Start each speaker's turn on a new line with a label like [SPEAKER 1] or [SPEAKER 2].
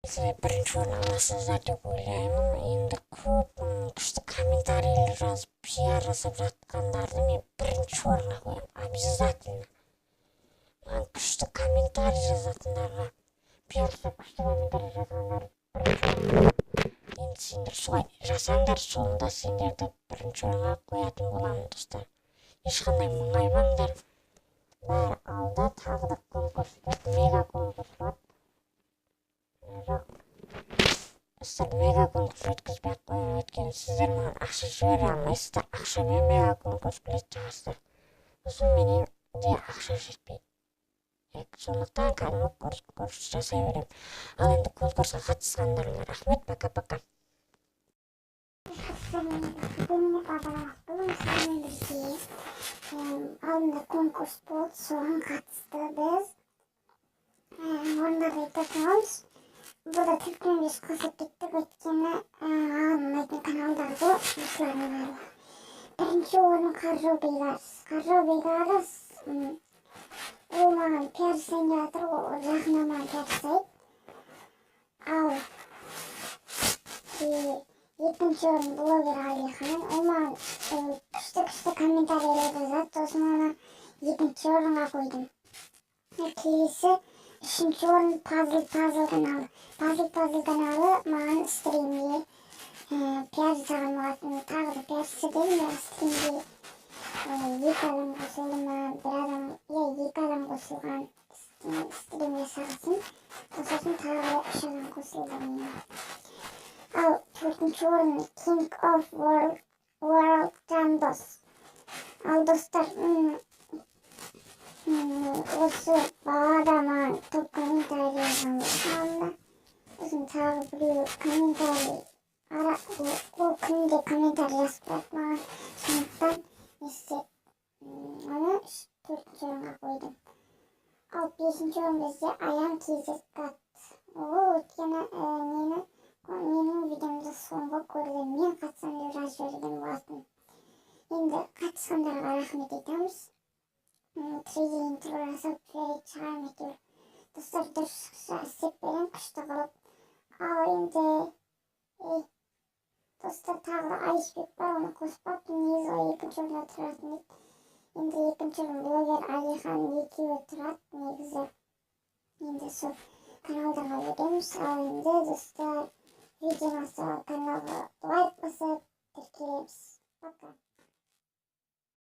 [SPEAKER 1] Сіздер бірінші орын аласыздар деп ойлаймын. Енді көп күшті комментарийлер жазып, пиар жасап жатқандарды мен бірінші орынға қоямын обязательно. Маған күшті комментарий жазатындарға, пиар жасап, күшті комментарий жазғандар бірінші орынға. Енді сендер солай жасаңдар, сонда сендерді бірінші орынға қоятын боламын, достар. Ешқандай мұңаймаңдар, бәрі алда. Тағы да конкурс болады, мега конкурс болады. Жоқ, достар, мега конкурс өткізбей ақ қояйын, өйткені сіздер маған ақша жібере алмайсыздар. Ақшамен мега конкурс білетін шығарсыздар, сосын менен де ақша жетпейді. Сондықтан кәдімгі конкурс жасай беремін. Ал енді конкурсқа қатысқандарыңа рахмет. Пока, пока.
[SPEAKER 2] Бүгін сіздермен бірге алдында конкурс болды, соған қатысты біз орындарды айтатын боламыз. Бұл да 4 5 қосып кеттік, өйткені маған ұнайтын каналдар ғой осылардың барлығы. Бірінші орын Қаржау Бейбарыс. Қаржау Бейбарыс, ол маған пиар жасайын деп жатыр, ол жақында маған пиар жасайды. Ал екінші орын блогер Алихан, ол маған күшті күшті комментарийлер жазады, сосын оны екінші орынға қойдым. Келесі үшінші орын Пазл Пазл каналы. Пазл Пазл каналы маған стримге пиар жасаған болатын. Тағы да пиар жасаса дедім, бірақ стримге екі адам қосылды ма, бір адам, иә, екі адам қосылған стрим жасағасын, сосын тағы да үш адам қосылды менің. Ал төртінші орын King of World, World Жандос. Ал достар, осы бала маған топ комментарий жазған болатын. Сосын тағы біреу комментарий ара, ол күнде комментарий жазып тұрады маған, сондықтан не істеп, оны төртінші орынға қойдым. Ал бесінші орын бізде Аян Kz. Ол өйткені менің видеомды соңғы көрді, мен қатысамын деп жазып жіберген болатын. Енді қатысқандарға рахмет айтамыз. 3D интро жасап жіберетін шығармын әйтеуір, достар, дұрыс істеп беремін күшті қылып. Ал енді, ей, достар, тағы да Айсбек бар, оны қоспаппын. Негізі ол екінші орында тұратын еді. Енді екінші орын блогер Алихан, екеуі тұрады негізі. Енді сол каналдарға өтеміз. Ал енді, достар, видео каналға лайк басып, тіркелеміз. Пока.